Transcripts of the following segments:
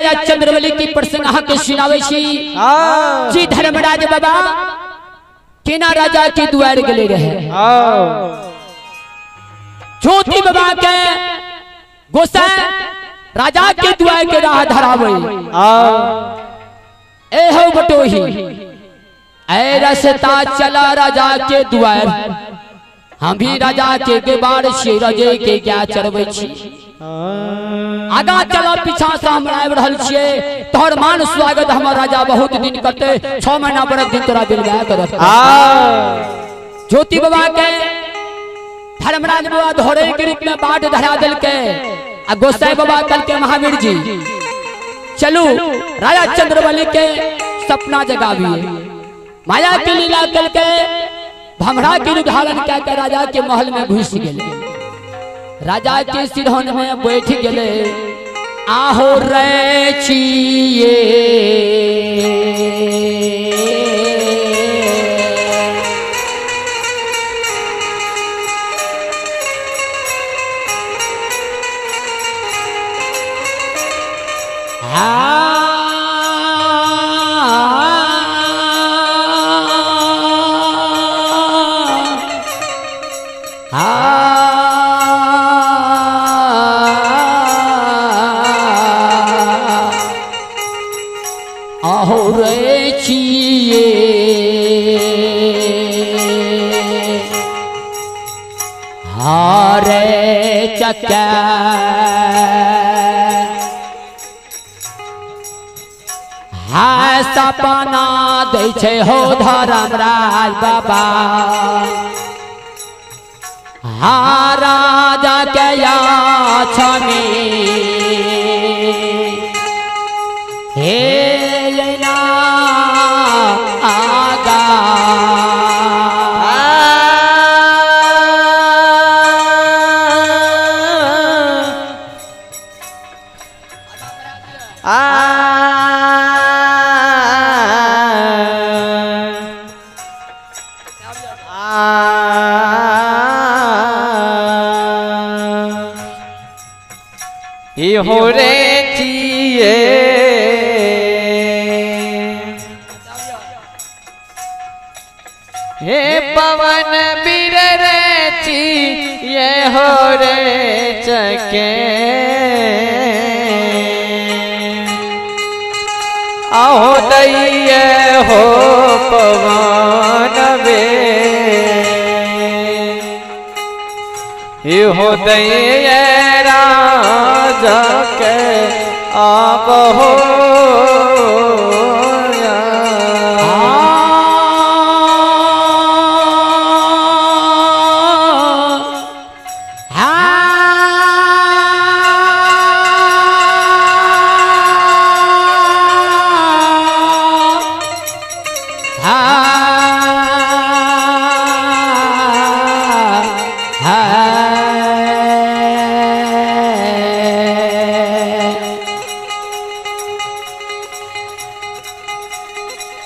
राजा चंद्रबली के प्रसंग अहाँ के सुनावे छी। जी धर्मराज बाबा केना राजा के दुआर गेले रहे। ज्योति बाबा के गोसाई राजा के दुआर के राह धरावे। ए हो बटोही ए रसता चला राजा के दुआर, हम भी राजा के गेबार छी, रजे के क्या चढ़बै छी। आगा चला पीछा से हम आबि रहल छियै, तोहर मान स्वागत हमर राजा बहुत दिन करते, 6 महीना पर दिन तोरा दिल गया करत। ज्योति बाबा के धर्मराज बाबा धोरे के रूप में बाट धरा देलकै आ गोसाई बाबा कहलकै महावीर जी चलू राजा चंद्रबली के सपना जगाबिए। माया के लीला करके भमरा के रूप धारण कऽ के राजा के महल में घुस गेले, राजा के सिरहन में बैठ गेले। आहो रे चिये सपना दै छै हो धर्मराज बाबा, हा राजा के छमी हे लैला आगा। हो रे चिये हे पवन बीर रे चिये हो रे चके आहो दैये हो पवन वे हो दैये राजा के आप हो।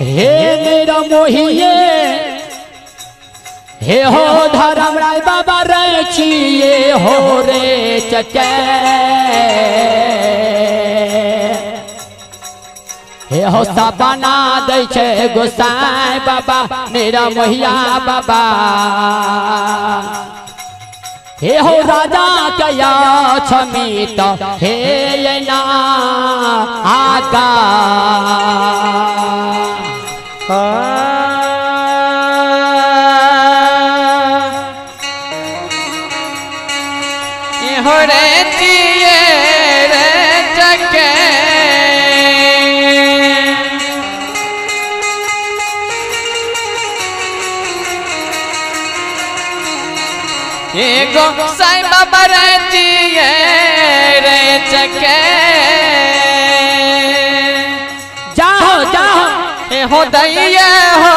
हे मेरा मोहिए हे हो धर्मराज बाबा रे चिये हो रे चके हे हो सपना दै छै गोसाई बाबा मेरा मोहिया बाबा। हे हो राजा कया छमित हे ना आगा। हो रे चिये रे चके गोसाई बाबा रे चिये रे चके जाहो जाहो हो दैये हो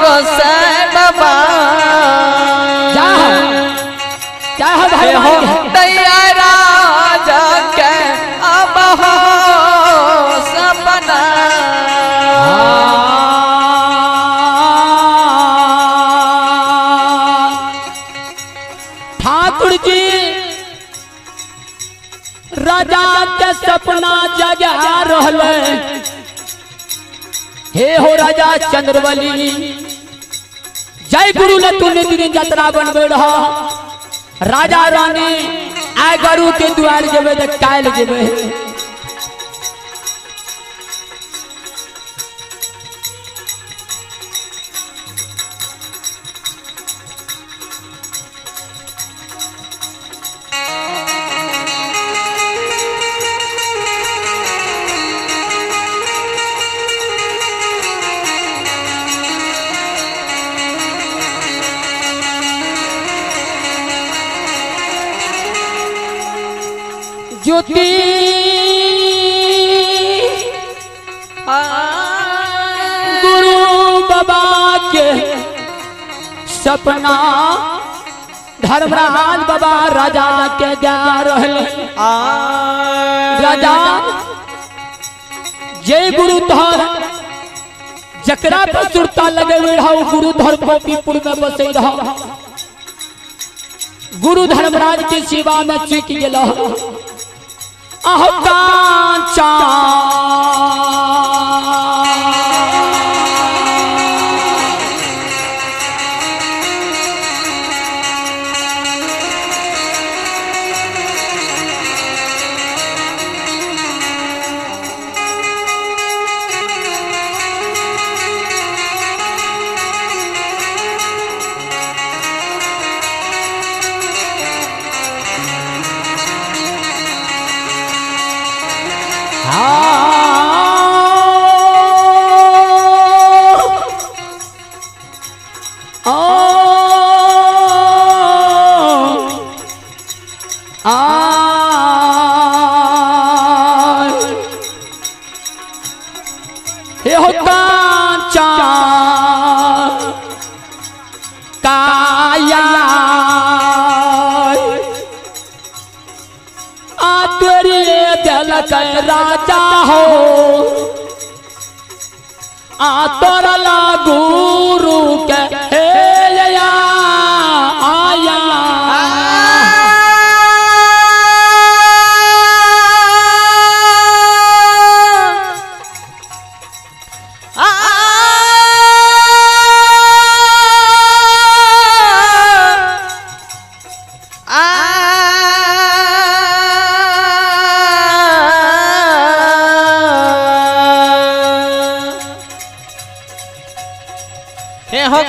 गोसाई बाबा जाहो जाहो भाई हो दैया राजा के अब हो सपना। ठाकुर जी राजा के सपना जगा रहल। रहले। हे हो राजा चंद्रबली जय गुरु ने तू नित दिन यात्रा बनबे रह। राजा रानी आय गुरु के द्वार जेबे त काल जेबे। ज्योति गुरु बाबा के सपना धर्मराज बाबा राजा के जा रहले। राजा जय गुरु धर जकरा पर सुरता लगे रहो गुरु धर गोपीपुर में बसे रहो। गुरु धर्मराज के सेवा में चूक गेल। कांचा राजा हो आ तोरला गुरु के हे आया।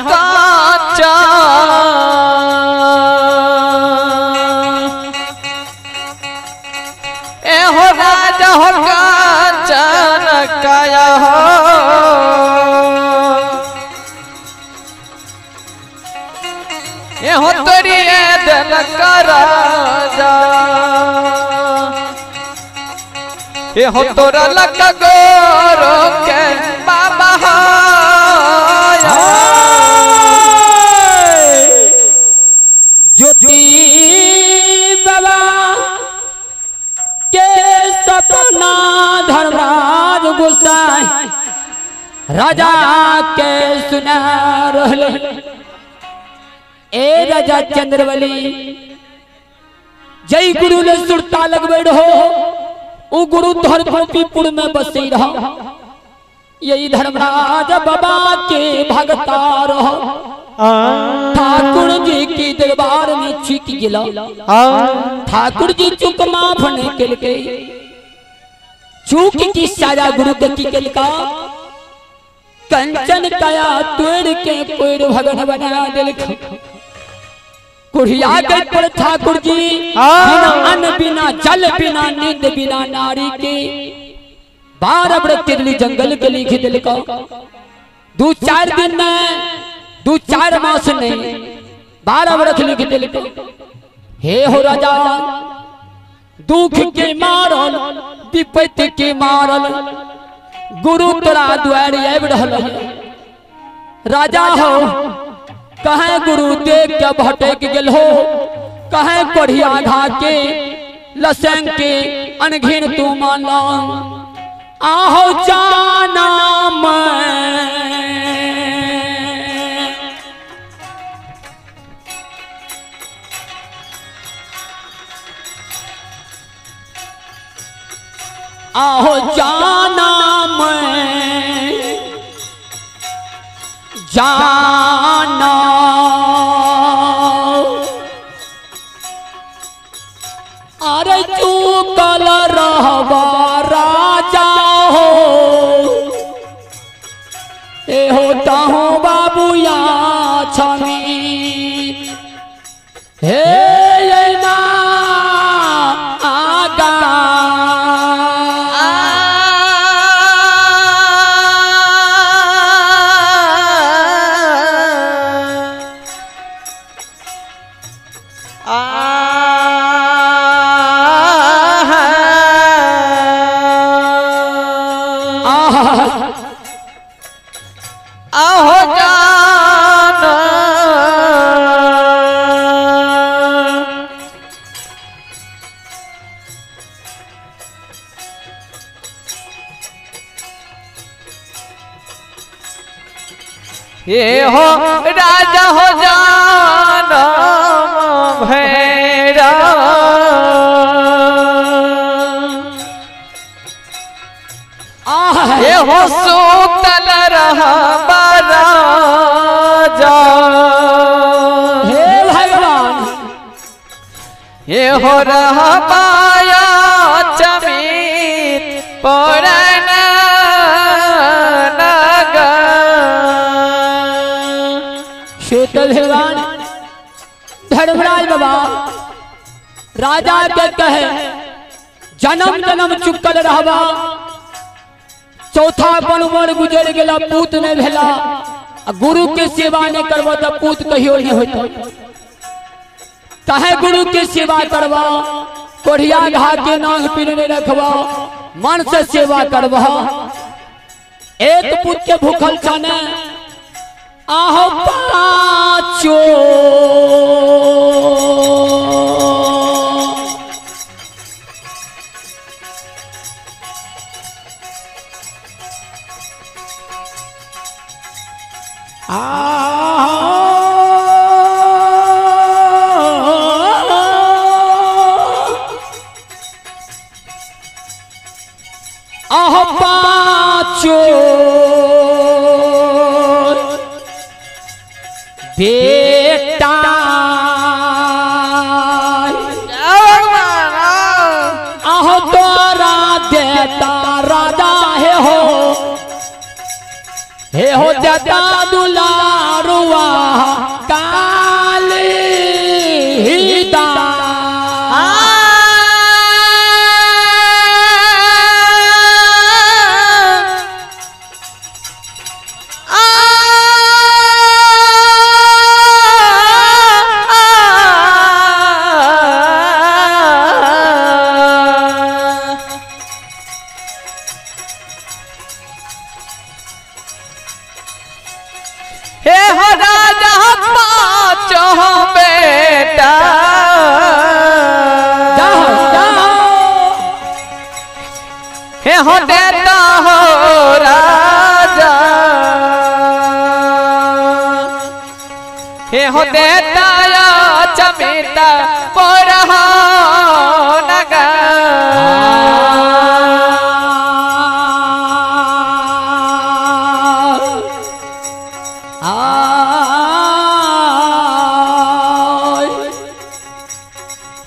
कांचा ए हो राजा हो कांचन काया हो ए हो तोरी दिल का राजा ए हो तोरा लग गोरो के बाबा हो। ज्योति बाबा के सपना धर्मराज गोसाई राजा के सुना रहले। ए राजा चंद्रबली जय गुरु ने सुरता लगबे रहो उ गुरु धर्म गोपीपुर में बसे रहो। यही धर्मराज बाबा के भगता रहो। ठाकुर जी की दरबार में चूक गिला। ठाकुर जी चूक माफ नहीं केलके। चूक की साजा गुरु के की केलका कंचन काया तोड़ के पेड़ भगन बना दिलक। कुढ़िया गई पर ठाकुर जी बिना अन्न बिना जल बिना नींद बिना नारी के 12 व्रत के जंगल के लिख दिलका। 2-4 दिन में 2-4 मास नहीं 12 व्रत लिख दिलका। हे हो राजा दुख के मारल विपत्ति के मारल गुरु तोरा द्वार आबि रहल। राजा हो कहे गुरु देख के भटक गेल हो कहे कोढ़िया घा के लसंग के अनघिन तू मान आहो जाना मैं आहो जाना। जाना अरे चूकल रहबा राजा हो ए होता हूँ बाबूया छमी हे ना आगा ये हो राजा हो जाना भैरा ये हो सूतल रहा राजा हे भगवान ये हो रहा पाया चमीत पौरण भगवान धर्मराज बाबा राजा के कहे जन्म जन्म चुकल रहबा चौथा पन उमर गुजर गेला पूत नहीं भेला गुरु के सेवा नहीं करबो तो पूत कहियो नहीं होता। कहे गुरु के सेवा करबा कोढ़िया घा के नांग पीने नहीं रखबा मन से सेवा करबा। एक पूत के भूखल छने आहो पाँचो आहो पाँचो बेटा आहो तोरा देता राजा हे हो देता दुलारुआ काली दा हो देता हो राजा हे हो देता या चमिता पोरहा नगा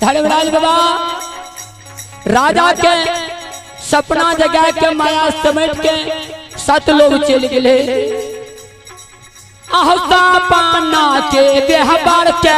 धर्मराज बाबा राजा के सपना जगा के माया समेट के सत लोग चल गए पाना के व्यवहार के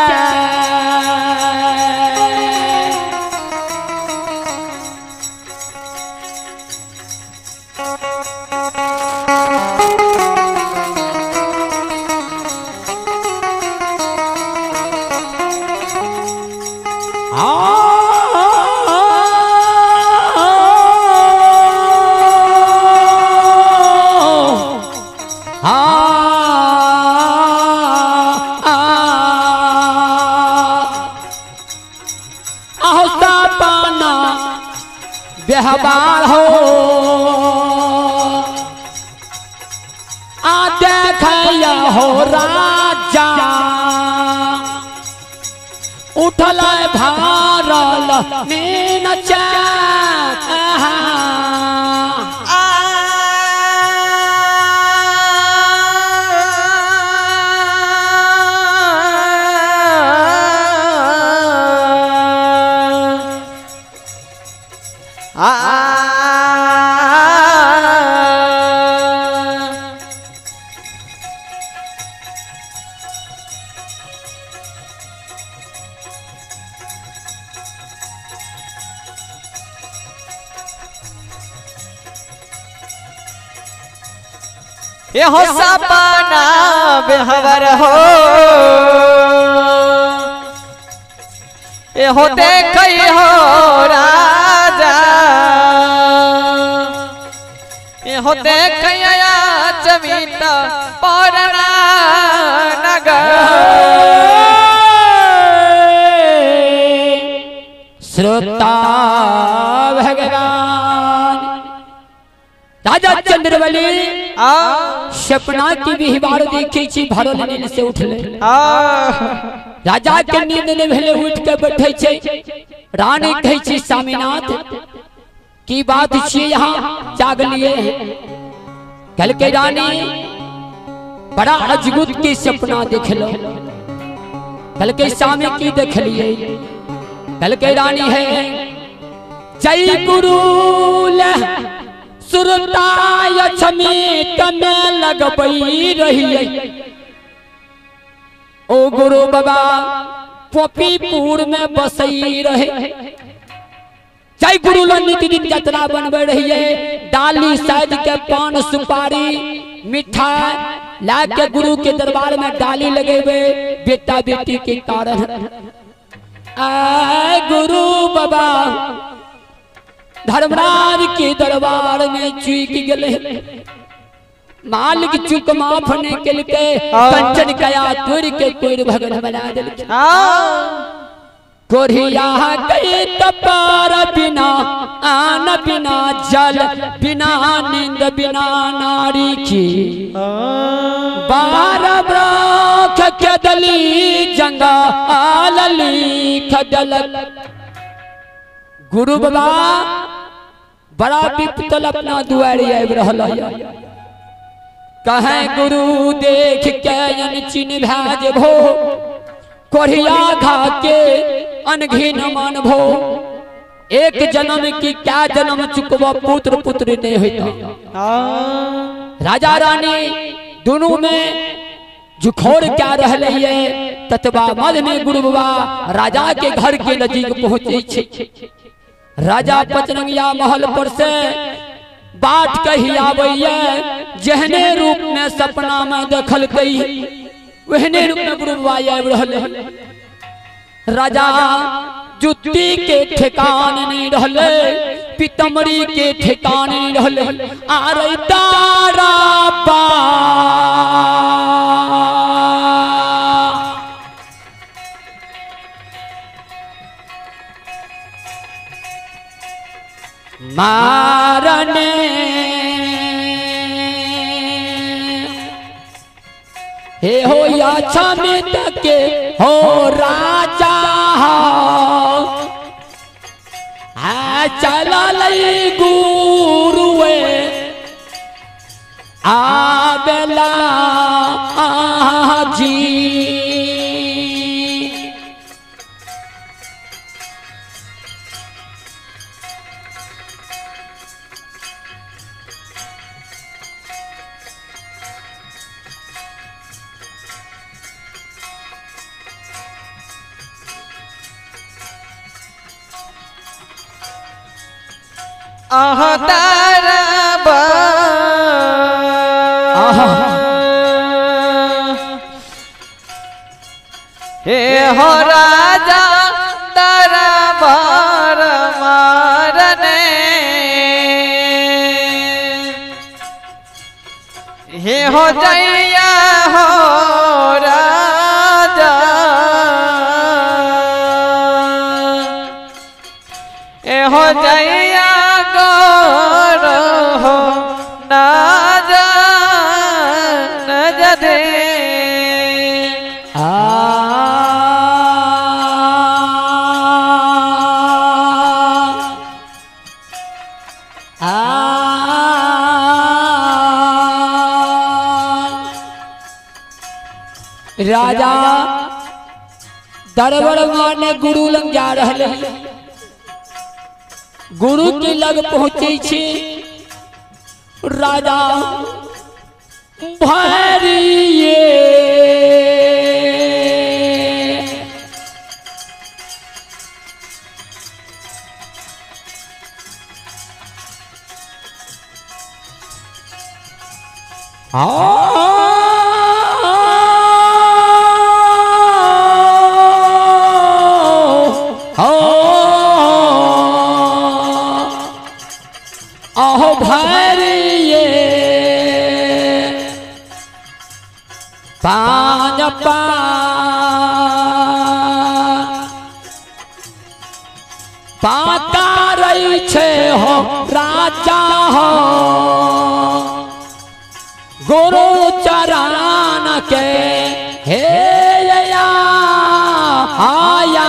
व्यवहार हो आ देखया हो राजा उठल भारल नीन ये हो सपना बेहवर हो ये हो देखई हो राजा ये हो देखई चमिता पौरना नगर। श्रोता भगवान राजा चंद्रबली सपना की विहवार देखी छी भरल नींद से उठले। राजा के नींद ने भेले उठ के बैठे छे। रानी कहै छी स्वामीनाथ की बात छी यहाँ जाग लिए। कल के रानी बड़ा अजगुत की सपना देखलो। कल के स्वामी की देख लिए। कल के रानी है जय गुरु सुरताय छमी तमे लगबई रही। ओ गुरु बाबा पोपीपुर में बसई रहे। जय गुरु नित दिन यात्रा बनबे रही है। डाली साइज के पान सुपारी मिठाई ला के गुरु के दरबार में डाली लगेबे बेटा बेटी के कारण। आए गुरु बाबा धर्मराज के दरबार में चूक गए। मालिक चूक माफ नहीं केलकै कंचन कया तोड़ के कोई भगन बना देलकै। कोरिया गई तपार बिना आन बिना जल बिना नींद बिना नारी की 12 ब्राख के दली जंगा आलली खदल। गुरु बाबा बड़ा विपतल अपना दुआरी आबि रहल है। कहे गुरु देख के अनचिन भै जेबो कोढ़िया घा के अनघिन मानभो। एक जन्म की क्या जन्म चुकबो पुत्र पुत्री नहीं होता। राजा रानी दोनों में जुखोर क्या रहले है। ततबा मध में गुरु बाबा राजा के घर के नजीक पहुंचे छे। राजा पचरंगिया महल पर से बाट कही आबैया जहने रूप में सपना में देखल कही वहने रूप में गुरु बाबा आबि रहल। राजा जुत्ती के ठिकान नहीं रहले पीतमरी के ठिकान नहीं रहले। आरे तारा पा मारने हे हो या छमित के हो राजा आ चला लई गुरुए आबेला जी। हे हो राजा दरबार मारने हे हो जैया हो राजा हे हो जैया गौर हो ना जा न दे। राजा दरबार माने गुरु लग जा रहे। गुरु के लग पहुंचे छी राजा भरिए आहो भरिए पान पाता रही छे हो राजा हो गुरु चरण के हे या आया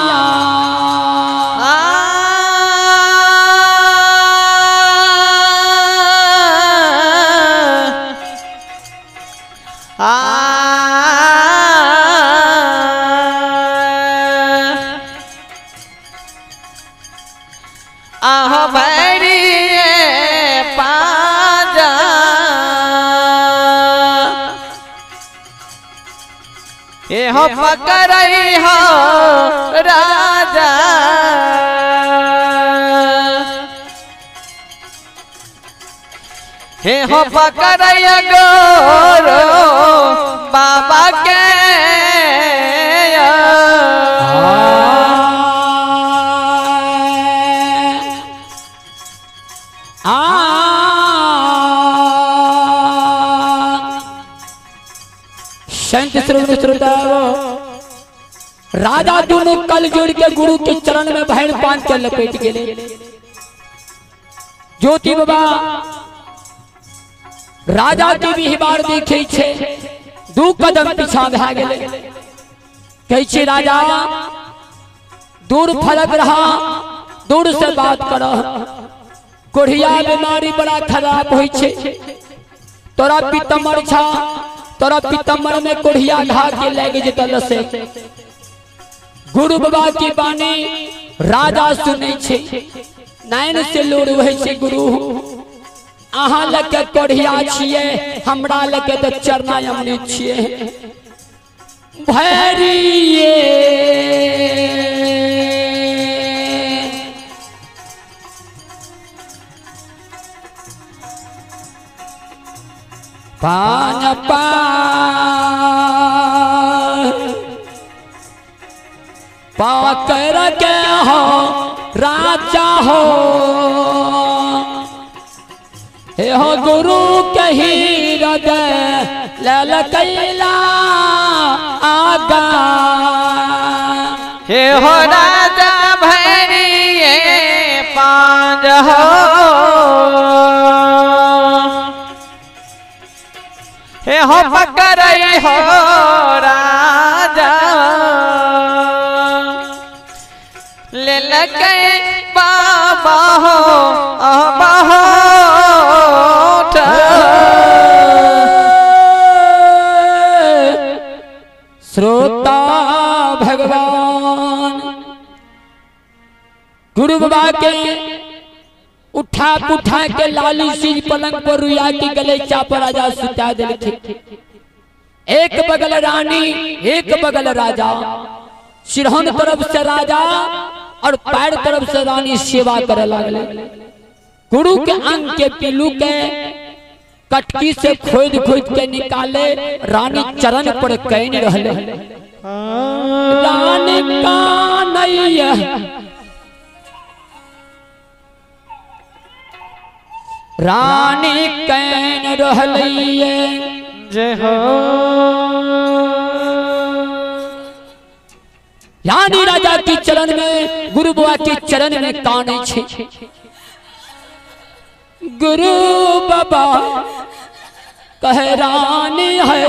पकड़ई हो राजा हे हो पकड़ई गोरो बाबा के राजा दोनों कल जोड़ के गुरु के चरण में भैर पान के लपेट गए। ज्योति बाबा राजा के भी बार देखे छे दू कदम पीछा भए गेले। कहै छे राजा दूर फलक रहा, दूर से बात कर, कोढ़िया बीमारी बड़ा खराब होई छे, तोरा पीतमर छा, तोरा पीतमर में कोढ़िया घा के लग जेतल से। गुरु बाबा की बानी राजा सुनै छे, नैन से लोर वहे छे गुरु अहाँ लगे कोढ़िया छिए, हमरा लगे तो चरना अमृत छिए। भैरिए पान पाकर के हो राजा हो हे हो गुरु कही हृदय लल कैला आगा हे हो राजा भैरिए पांज हो हे हो पकड़ई हो राजा ले लगे बाबा हो श्रोता भगवान गुरु बाबा के उठा पुठा के लाली सी पलंग पर रुया के गले चापर राजा सुता दिलखिन। एक बगल रानी एक बगल राजा, सिरहन तरफ से राजा और पैर तरफ से रानी सेवा करे लगले। गुरु के अंग के पीलू के कटकी से खोद खोद के निकाले, रानी चरण पर can रहले। रानी कानैया रानी can रहलिए जय हो। यानी राजा के चरण में गुरु बाबा के चरण में कानै छे। गुरु बाबा कहे रानी है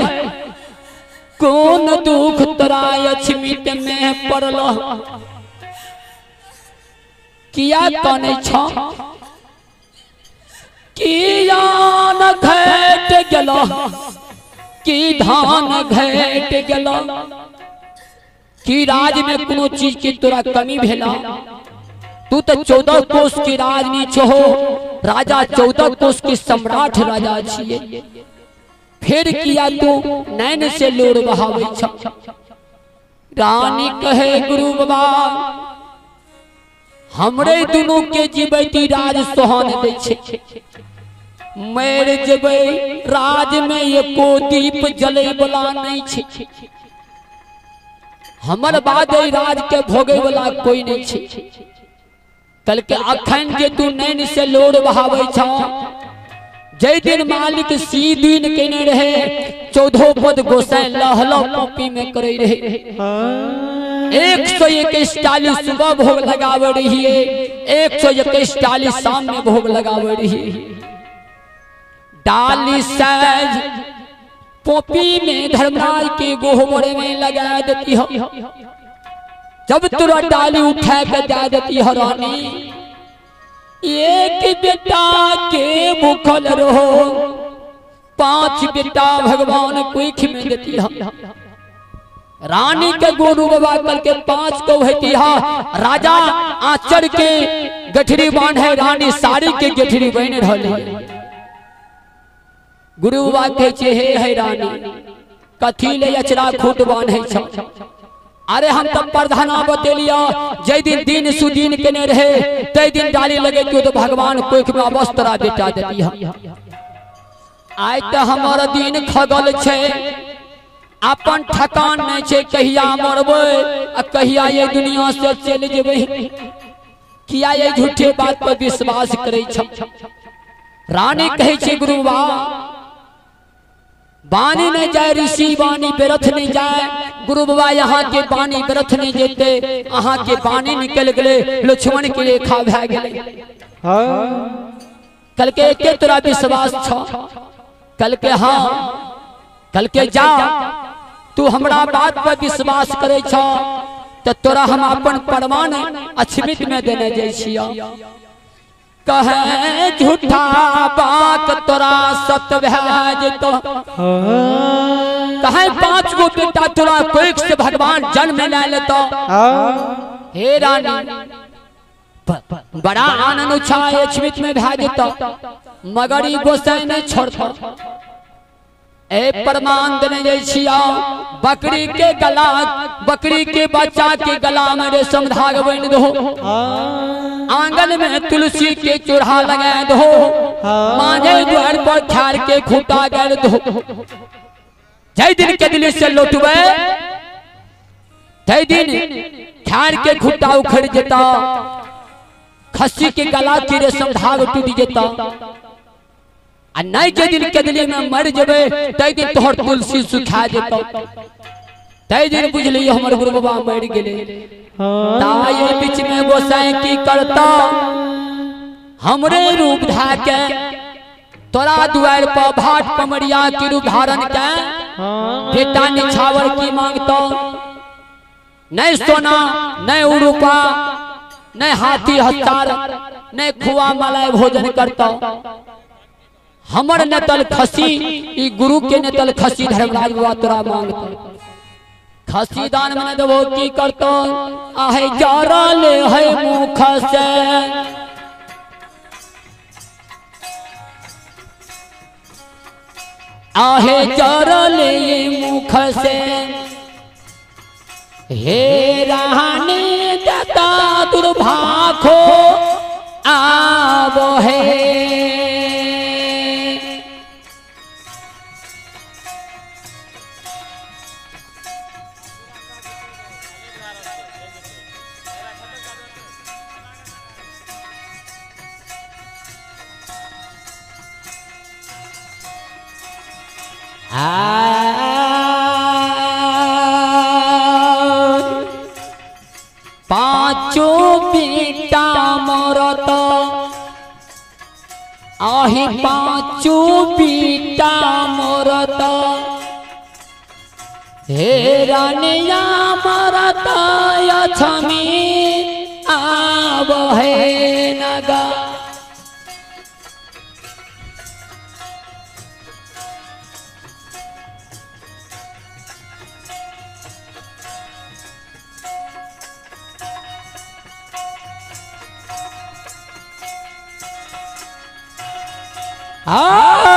कौन दुख तोरा अछमित में पड़ल, किया कानै छ, किया न घट गेल, की धान घट गेल, की राज में कोनो चीज की तोरा कमी भेला, तू तो 14 कोस की राजनी छो, राजा 14 कोस के सम्राट राजा छिए, फिर किया तू नैन से लोर बहावे छ। रानी कहे गुरु बाबा हमरे दोनों के जीवती राज सोहन दे छे। मर जेबै राज में एको दीप जले वाला नहीं छे, हमर बाद राज के भोगे वाला कोई नहीं छे। कल के अखन जे तू नैन से लोर बहावे छ, जै दिन मालिक सी दिन केने रहे 14 पद गोसाई लहलो पॉपी में करे रहे। 121 डाली सुबह भोग लगावे रही, 121 डाली शाम में भोग लगावे रही। डाली सहज पोपी में धर्मराज के गोहबर में लगा देती हो। जब तुरा डाली उठा के दे देती हो रानी, एक बेटा के भूखल रहो, 5 बेटा भगवान कोख में देती हो। रानी के गोरू बाबा कल के 5 को होती है। राजा आंचर के गठरी बांधे, रानी साड़ी के गठरी बन रही। गुरु बाबा कहे छे हे हे रानी कथी ले अचरा खूट बांधे छ। अरे हम तब प्रधाना बतेलिया जै दिन दिन सुदीन केने रहे तै दिन डाली लगे क्यों तो भगवान कोख में अवस्तरा बेटा देती है। आइ त हमर दिन खगल छे, अपन ठकान नहीं छे, कहिया मरबै आ कहिया ये दुनिया से चल जेबै। किया ये झूठे बात पर विश्वास करे छ। रानी कहे छे गुरु बाबा वाणी नहीं जाए ऋषि वाणी व्यर्थ नहीं जाए। गुरु बाबा यहाँ के वाणी व्यर्थ नहीं जेते, अहाँ के वाणी निकल गए लक्ष्मण के रेखा भै गेलै। कल के एके तोरा विश्वास छ, कल के हाँ, कल के जा तू हमरा बात पर विश्वास करे छ त तोरा हम अपन प्रमाण अछमित में देने जाइ छियौ। कहे झूठा बात तोरा सत भै जेतो, कहे 5 गो बेटा तोरा कोख से भगवान जन्म ले लेतो। हे रानी बड़ा आनंद उछा अछमित में भै जेतो, मगर ई गोसाई नहीं छोड़तो। ए प्रमाण देने जाइ छियौ, बकरी के गला, बकरी के बच्चा के गला में रेशम धाग बांधि दहो, आंगन में तुलसी के चूल्हा लगा दहो, मांझे द्वार पर खार के खूंटा गाड़ दहो। जै दिन के दिल से लौटबै तै दिन खार के खूंटा उखड़ जेता, खस्सी के गला के रेशम धाग टूट जेता। आ नहीं जे दिन के दिल में मर जेबै तै दिन तोहर तुलसी सुखा जेतौ। तै दिन बुझलियै हमर गुरु बाबा मर गेलै। ताये बीच में गोसाई की करता, हमरे रूप धा के तोरा दुआर पर भाट पमरिया के रूप धारण के बेटा निछावर की मांगतो। नहीं सोना नहीं रूपा नहीं हाथी हस्तार नहीं खुआ मलाई भोजन करता। हमर नेतल खसी ई गुरु के नेतल खसी धर्मराज बाबा तोरा मांगतो। खसी दान में देबो की करतो, आहे जरल है मुख से आहे जरल मुख से। हे रानी दाता दुर्भाखो आवो हे। पांचों बेटा मरत आही, पांचों बेटा मरत हे रानिया मरत अछमी आब हे नगा। आ